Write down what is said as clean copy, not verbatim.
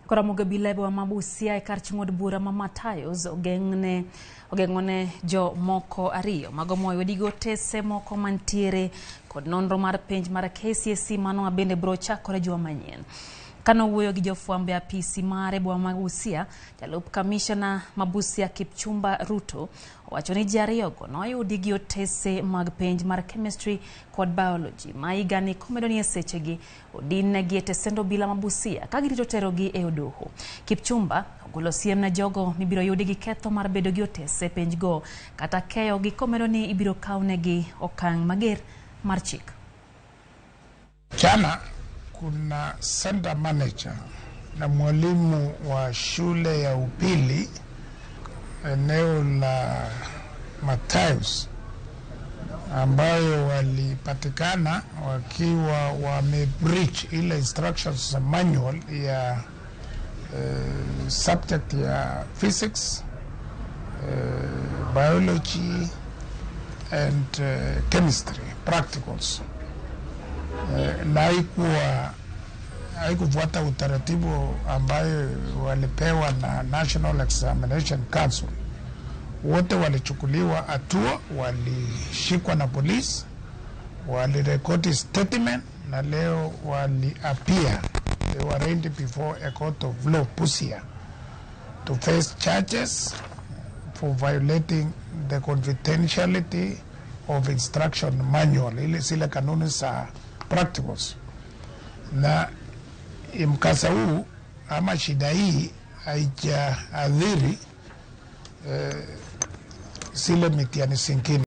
Koro obila e boma ma Busia e kar chung' od bura ma Matayos ogeng'one jomoko ariyo mago moyudi gi otese moko mantiere kod nonro mar penj mar KCSE mano bende biro chakore juma manyien. Kanowuoyo gi jofwambo e apisi mare e boma ma Busia, jalup kamishna ma Busia Kipchumba Ruto owacho ni ji ariyogo noyudi gi otese mag penj mar chemistry kod biology ma higani komedo ni e sechegi odin-negi e tesend obila ma Busia ka girito terogi e doho. Kipchumba ogolo siem ne jogo mibiro yudi gi ketho mar bedo gi otese penj go kata keyogi komedo ni ibiro kawnegi okang' mager mar chik. Jana kuna center manager na mwalimu wa shule ya upili eneo la Matayos ambayo walipatikana wakiwa wame breach ile instructions manual ya subject ya physics, biology and chemistry practicals, na haikufuata utaratibu ambayo walipewa na National Examination Council. Wote walichukuliwa hatua, walishikwa na polisi, walirekodi statement na leo wali appear. They were arraigned before a court of law, Busia, to face charges for violating the confidentiality of instruction manual, ile zile kanuni za practicals. Na mkasa huu ama shida hii haijaathiri zile mitihani zingine.